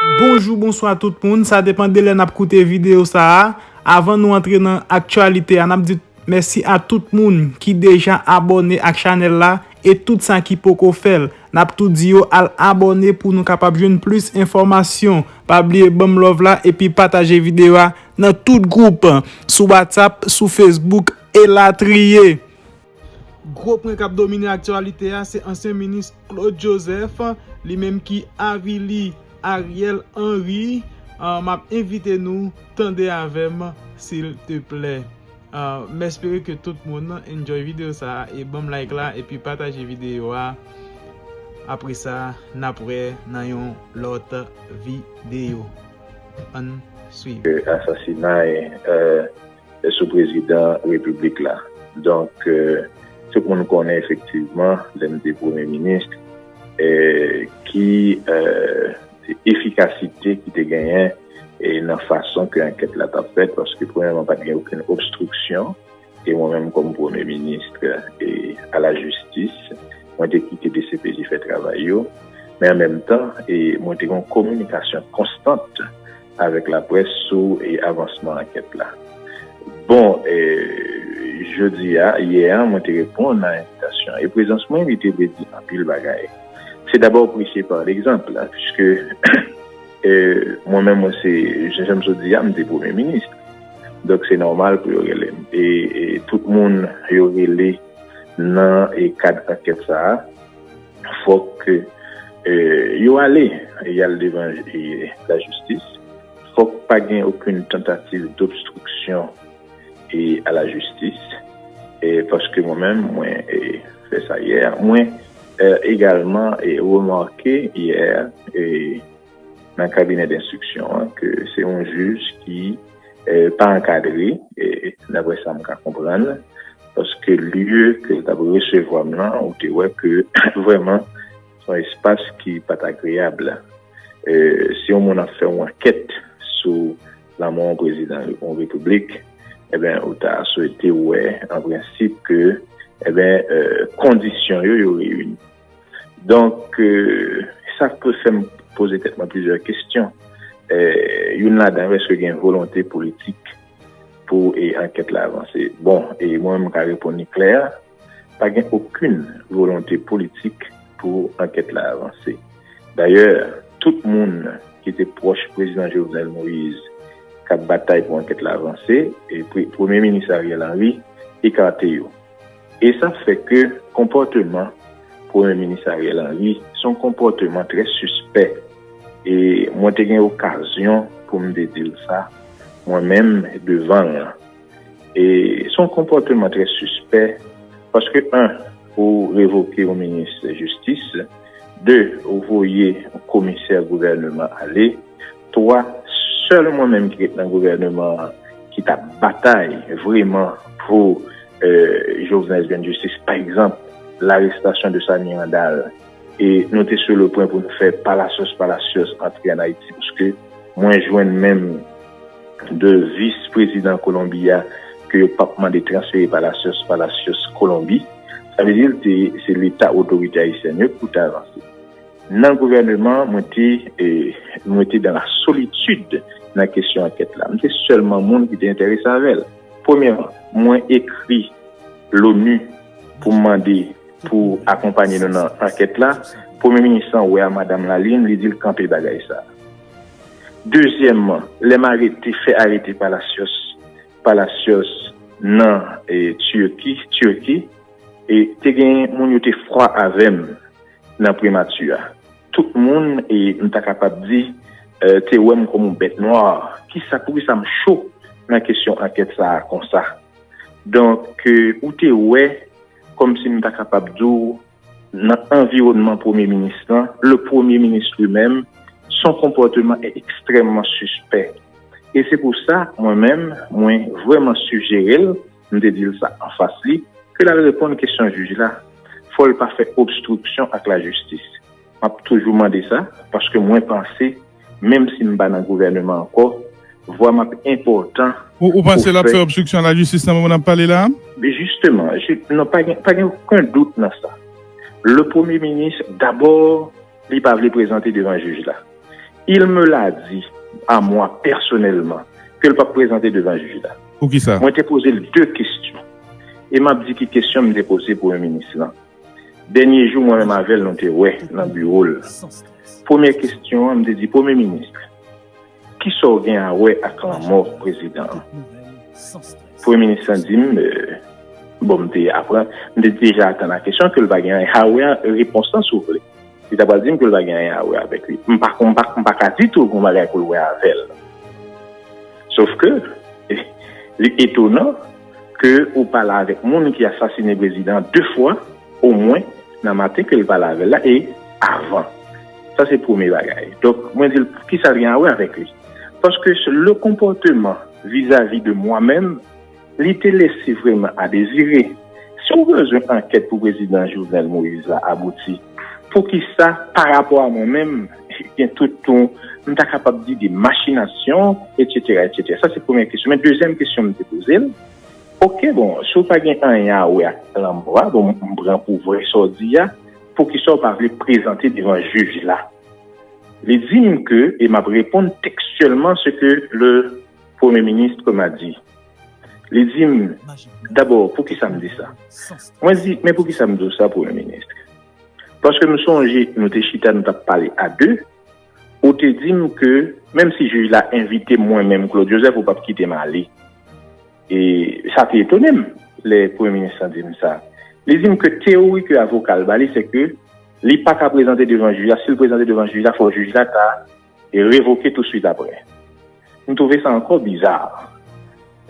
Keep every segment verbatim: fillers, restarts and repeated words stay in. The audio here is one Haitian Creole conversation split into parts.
Bonjou, bonswa tout moun, sa depann de lè n ap koute videyo sa a. Avan nou antre nan aktyalite a, n ap di mèsi a tout moun ki deja abòne ak chanèl la e tout sa ki poko fè l. N ap tou di yo al abòne pou nou kapab jwenn plis enfòmasyon. Pa bliye ban m love la epi pataje videyo a nan tout gwoup, sou WhatsApp, sou Facebook, elatriye. Gwo pwen k ap domine aktyalite a, se ansyen minis Claude Joseph, li menm ki avili Ariel Henry. Ah, m ap envite nou tande avè m, silteplè. Ah, m espere ke tout moun enjoy videyo sa a e ban m like la epi pataje videyo a. Apre sa, n ap wè nan yon lòt videyo. Ann swiv. Asasinay, euh, sou prezidan repiblik la. Donk, euh, tout moun konnen efektivman, lè m te premye minis, euh, ki, euh, efikasite ki te genyen e nan fason ke ankèt la t ap fèt, paske premyèman, pa t gen okenn obstriksyon, e mwen menm kòm premye minis e a la jistis, mwen te kite D C P J fè travay yo, men an menm tan, e mwen te gen yon kominikasyon konstant avèk laprès sou e avansman ankèt la. Bon, e, jodi a, yè a, mwen te reponn a envitasyon an. E prezans mwen, li te vle di anpil bagay. Se dabò preche pa legzanp, piske e, mwen menm, mwen se, jan, jan m sot di a, m te premye minis. Donk, se nòmal pou yo rele m. E, e tout moun yo rele nan e kad ankèt sa a, fòk, e, yo ale, y al devan, e, lajistis. Fòk pa gen okenn tantativ dobstriksyon e a la jistis. E paske mwen menm, mwen, e, fè sa yè. Mwen, e, egalman, e, remake yè, e, nan kabinè denstriksyon an, ke se yon jij ki, e, pa ankadre, e, daprè sa m ka konprann, paske lye ke l t ap resevwa m nan, ou te wè ke vrèman, se yon espas ki pa t agreyab. E, si yon moun ap fè yon ankèt sou lanmò yon prezidan yon repiblik, ebyen, ou ta swete wè, an prensip, ke, ebyen, e, kondisyon yo, yo reyini. Donk, e, sa fè m poze tèt mwen plizyè kesyon. E, youn ladan yo, èske gen volonte politik pou, e, ankèt la avanse? Bon, e mwen, m ka reponn li klè, pa gen okenn volonte politik pou ankèt la avanse. Dayè, tout moun ki te pwòch prezidan Jovenel Moïse k ap batay pou ankèt la avanse, e pre-, premye minis Ariel Henry ekate yo. E sa fè ke konpòteman premye minis Ariel Henry se yon konpòteman trè sispè. E mwen te gen okazyon pou m te di l sa, mwen menm, devan l. E se yon konpòteman trè sispè, paske, en, ou revoke yon minis jistis, de, ou voye yon komisè gouvèneman ale, twa, sèl mwen menm ki ret nan gouvèneman an ki t ap batay vrèman pou, e, Jovenel jwenn jistis, pa egzanp, larestasyon de Samy Randal, e nou te sou le pwen pou nou fè Palacios Palacios antre ann Ayiti, paske mwen jwenn menm de vis prezidan Kolonbi a ke yo p ap mande transfere Palacios Palacios Kolonbi. Sa vle di, l te, se Leta, otorite ayisyèn yo ki pou te avanse. Nan gouvèneman, mwen te, e, mwen te dans la solitude nan kesyon ankèt la. M te sèlman moun ki te enterese avè l. Premyèman, mwen ekri l'ONU pou m mande pou akonpanye nou nan ankèt la. Premye minis lan wè a madanm Lalime, li di l kanpe bagay sa. Dezyèmman, lè m arete, fè arete Palacios, Palacios nan, e, Turki, Turki, e te gen moun yo te fwa avè m nan primati a. Tout moun, e m ta kapab di, e, te wè m kòm yon bèt nwa. Kisa, poukisa m cho nan kesyon ankèt sa a konsa? Donk, e, ou te wè, kòmsi m ta kapab di w, nan anviwònman premye minis lan, le premye minis li menm, son konpòteman est extrêmement suspect. E se pou sa, mwen menm, mwen vrèman sijere l, m te di l sa anfas li, ke l al reponn kesyon jij la. Fò l pa fè obstriksyon ak lajistis. M ap toujou mande sa, paske mwen panse, menm si m pa nan gouvèneman ankò, vwa m ap enpòtan. Ou, ou panse l ap fè obstriksyon a lajistis nan moman n ap pale la a? Men jisteman, je, non, pa gen, pa gen okenn dout nan sa. Le premye minis, dabò, li pa vle prezante devan jij la. Il me l'a dit à moi personnellement ke l p ap prezante devan jij la. Poukisa? Mwen te poze l de kesyon. E m ap di ki kesyon m te poze premye minis lan. Dènye jou, mwen menm avè l, nou te wè nan biwo l. Premye kesyon an, m te di, Premye minis, ki sa w gen a wè ak lanmò prezidan an? Premye minis lan di m, bon, m te aprann, m te deja atann a kesyon ke l pa gen anyen a wè a repons lan, si w vle. Li ta pral di m ke l pa gen anyen a wè avèk li. M pa, m pa, m pa ka di tou yon bagay pou l wè avè l. Sof ke, li etonan ke ou pale avèk moun ki asasine prezidan de fwa, omwen, nan maten ke l pale avè l la, e avan. Sa se premye bagay. Donk, mwen di l, kisa l gen a wè avèk li? Paske le comportement vis-à-vis de moi-même, li te lese vrèman a dezire. Si w bezwen ankèt pou prezidan Jovenel Moïse la abouti, poukisa, pa rapò a mwen menm, gen tout ton, m ta kapab di de machinasyon, etsetera, etsetera. Sa se premye kesyon. Men dezyèm kesyon m te poze l, oke, bon, si w pa gen anyen a wè ak lanmò a, bon, m pran pou vrè sa w di a, poukisa w pa vle prezante devan jij la? Li di m ke, e m ap reponn tekstyèlman ce que le Premier ministre m'a dit. Li di m, dabò, poukisa m di sa? Mwen di, men poukisa m di w sa, Premye Minis? Paske nou sonje, nou te chita, nou t ap pale a de, ou te di m ke, menm si jij la envite m, mwen menm, Claude Joseph, ou p ap kite m ale. E sa te etone m, lè Premye Minis lan di m sa. Li di m ke teyori ke avoka l ba li, se ke li pa ka prezante devan jij la. Si l prezante devan jij la, fò jij la ta revoke touswit apre. M twouve sa ankò biza.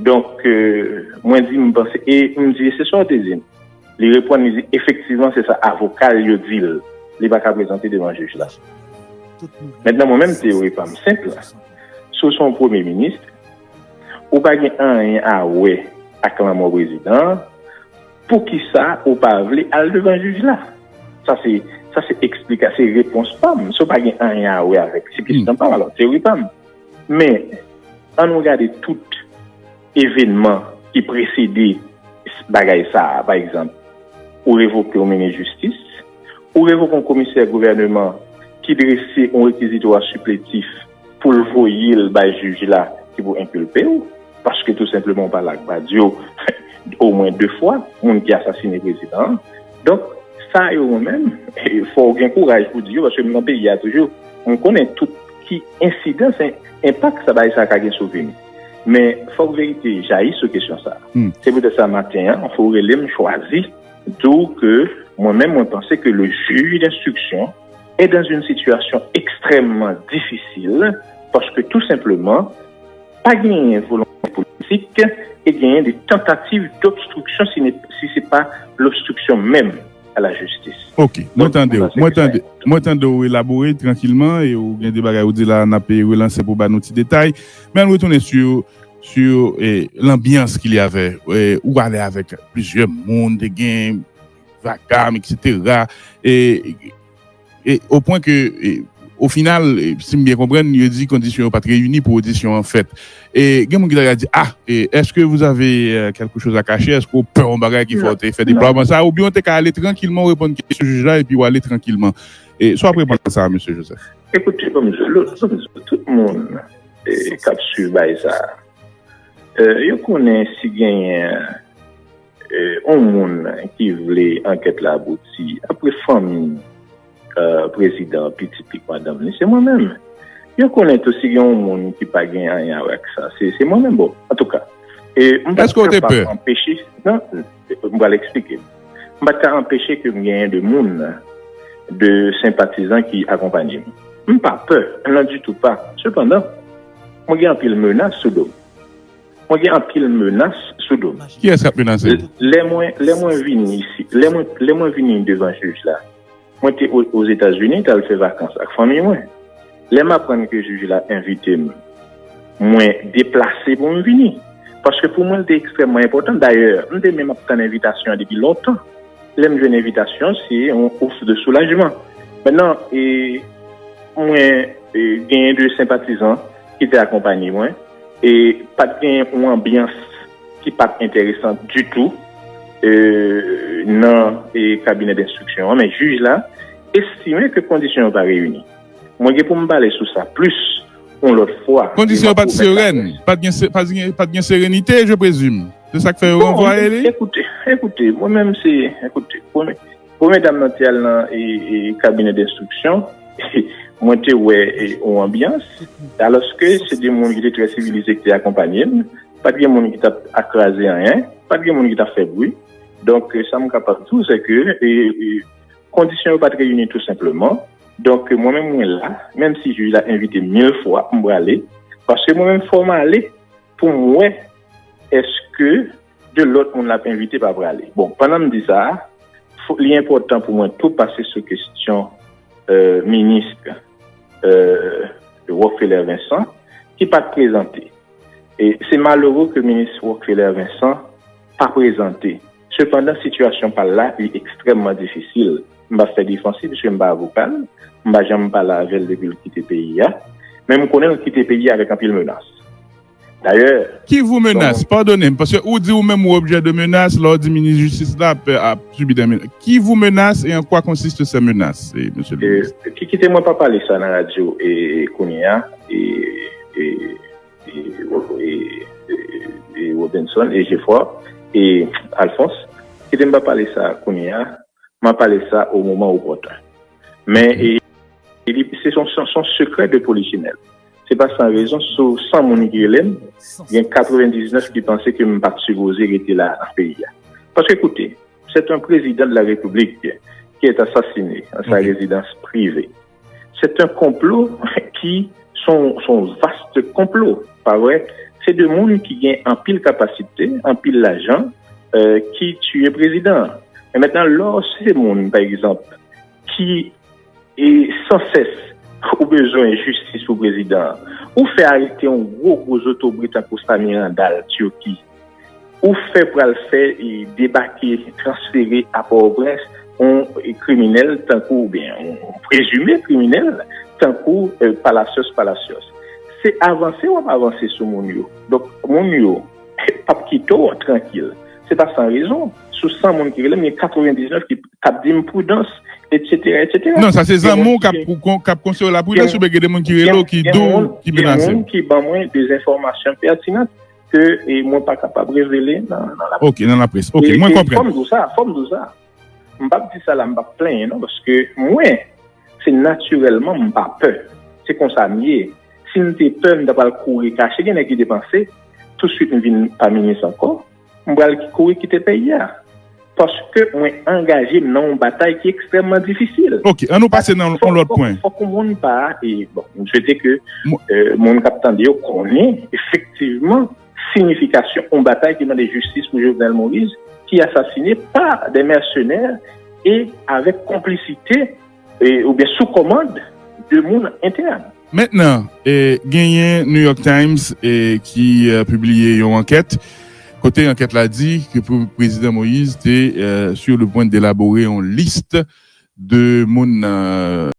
Donk, euh, mwen di, m panse, e m di, se sa w te di m. Li reponn, li di, efektivman, se sa avoka l yo di l. Li pa ka prezante devan jij la. Mentnan, mwen menm, teyori pa m senp la. Si w se yon premye minis, ou pa gen anyen a wè ak lanmò prezidan an, poukisa ou pa vle al devan jij la? Sa se, sa se eksplika, se repons pa m. Si w pa gen anyen a wè avèk, se kesyon pa m, alò, teyori pa m. Men, ann nou gade tout evènman ki presede bagay sa a, pa egzanp, ou revoke yon minis jistis, ou revoke yon komisè gouvèneman ki drese yon rekizitwa sipletif pou l voye l bay jij la ki pou enkilpe w, paske tou senpleman w pale ak Badio omwen de fwa, moun ki asasine prezidan an. Donk, sa yo mwen menm, fò w gen kouraj pou di yo, paske m nan peyi a toujou, m konnen tout ki ensidans, en- enpak sa bagay sa ka gen sou vi m. Men, fòk verite jayi sou kesyon sa a. Se poutèt sa, maten an, fò w rele m, chwazi, di w ke mwen menm, mwen panse ke le juge d'instruction est dans une situation extrêmement difficile, paske tou senpleman, pa genyen volonte politik e genyen de tentative d'obstruction, si ne- si se pa l'obstruction même à la justice. Ok, mwen tande w. Mwen tande, mwen tande w elabore trankilman e ou gen de bagay ou di la, n ap relanse pou ba nou ti detay. Men ann retounen sou, sou eh, lanbyans ki li avè. Eh, ou ale avèk plizyè moun, te gen vakam, etsetera. E, e o pwen ke, e, o final, e, si m byen konprann, yo di kondisyon yo pa t reyini pou odisyon an fèt. E gen moun ki ta ka di, ah, e, èske vous avez euh, quelque chose à cacher? Èske ou pè yon bagay ki fè w te fè deplwaman sa? Oubyen ou te ka ale trankilman, ou reponn kesyon jij la, epi ou ale trankilman. E sa w ap reponn sa, Mesye Joseph? Ekoute, ban m di w, ban m di w, tout moun eh, k ap swiv bagay sa a, eh, yo konnen si genyen eh, yon moun ki vle ankèt la abouti, apre fanmi eh, prezidan, pitit li, madanm li, se mwen menm. Yo konnen tou si gen yon moun ki pa gen anyen a wè ak sa, se se mwen menm. Bon, antouka, e m pa t kapab anpeche, non, m pral eksplike. M pa t ka anpeche ke m genyen de moun, de senpatizan ki akonpanye m. M pa pè, nan ditou pa. Sepandan, mwen gen anpil menas sou do m. Mwen gen anpil menas sou do m. Kiyès k ap menase w? Lè mwen, lè mwen vini isi, lè mwen, lè mwen vini devan jij la, mwen te o- Ozetazini, t al fè vakans ak fanmi mwen. Lè m aprann ke jij la envite m, mwen deplase pou m vini. Paske pou mwen, l te ekstrèmman enpòtan. Dayè, m te menm ap tann envitasyon an depi lontan. Lè m jwenn envitasyon, se yon ouf de soulajman. Mentnan, e, mwen e, genyen de senpatizan ki te akonpanye mwen. E pa t gen yon anbyans ki pa t enteresan ditou e, nan e, kabinè denstriksyon an. Men jij la estime ke kondisyon yo pa reyini. Mwen gen pou m pale sou sa plis yon lòt fwa. Kondisyon yo pa t serèn, pa t gen, pa t gen, pa t gen serenite, je présume. Se sa k fè yo ranvwaye li? Ekoute, ekoute, mwen menm se, ekoute, premye, premye dam nan te al nan e, e, kabinè denstriksyon, mwen te wè e, yon anbyans, alòske se de moun ki te trè sivilize ki te akonpanye m, pa t gen moun ki t ap kraze anyen, pa t gen moun ki t ap fè bri. Donk, sa m kapab di w, se ke e, e, kondisyon yo pa t reyini tou senpleman. Donk, mwen menm mwen la, menm si jij la envite m mil fwa, m prale, paske mwen menm fò m ale pou m wè èske de lòt moun l ap envite pa prale. Bon, pandan m di sa, li enpòtan pou mwen tou pase sou kesyon minis Rockefeller Vincent ki pa t prezante. E se malere ke minis Rockefeller Vincent pa prezante. Sepandan, sitiyasyon pa l la, li ekstrèmman difisil. M p ap fè defanse, piske m pa avoka l, m pa janm pale avè l depi l kite peyi a. Men m konnen l kite peyi a avèk anpil menas. Dayè, ki vou menas? Padone m, paske ou di ou menm ou objè de menas, lè w di minis jistis la ap, ap sibi de menas. Qui vous menace et en quoi consistent ces menaces, mesye le minis? Ki kite mwen pa pale sa nan radyo e kounye a, e, e, e, e, e Robinson, e Geoffroy, e Alphonse. Kite m pa pale sa kounye a, m a pale sa o moman opòten. Men e, e li, se son, son, son sekrè de polichinèl. Se pa san rezon, sou san moun ki rele m, gen katrevendiznèf ki panse ke m pa t sipoze rete la nan peyi a. Paske, koute, c'est un président de la République qui est assassiné dans sa résidence privée. C'est un complot qui, son, son vaste complot, pa vre? Se de moun ki gen anpil kapasite, anpil lajan, euh, ki tiye prezidan an. Men mentnan, lò se moun, pa egzanp, ki e sansès ou bezwen jistis pou prezidan an. Ou fè arete yon gwo, gwo zotobri tankou Samir Handal, Turki. Ou fè pral fè e debake, transfere a Pòtoprens yon e kriminèl tankou, oubyen yon prezime kriminèl tankou e Palacios Palacios. Se avanse w ap avanse sou moun yo. Donk, moun yo p ap kite w trankil. Se pa san rezon. Sou san moun ki rele m, gen katrevendiznèf ki k ap di m pridans, etsetera, etsetera. Non, sa se zanmi w k ap, k ap konseye w la pridans, oubyen gen de moun ki rele w, ki di w, ki menase w? Gen moun ki ban mwen de enfòmasyon pètinan ke e mwen pa kapab revele nan, nan laprès. Ok, nan laprès. Ok, mwen konprann. Fò m di w sa, fò m di w sa. M p ap di sa la, m p ap plenyen non, paske mwen, se natirèlman m pa pè. Se konsa m ye. Si m te pè, m ta pral kouri kache. Gen nèg ki te panse, tousuit m vin pa minis ankò, m pral kouri kite peyi a. Paske mwen angaje m nan yon batay ki ekstrèmman difisil. Ok, ann nou pase nan yon lòt pwen. Fòk yon moun pa, e bon, m swete ke e moun k ap tande yo konnen efektivman siyifikasyon yon batay ki mande jistis pou Jovenel Moïse, ki asasine pa de mèsenè e avèk konplisite e, oubyen sou kòmand de moun entèn. Mentnan, e, genyen New York Times e, ki e, pibliye yon ankèt kote ankèt la di ke pre- prezidan Moïse te e, sur le point d'élaborer yon liste de moun nan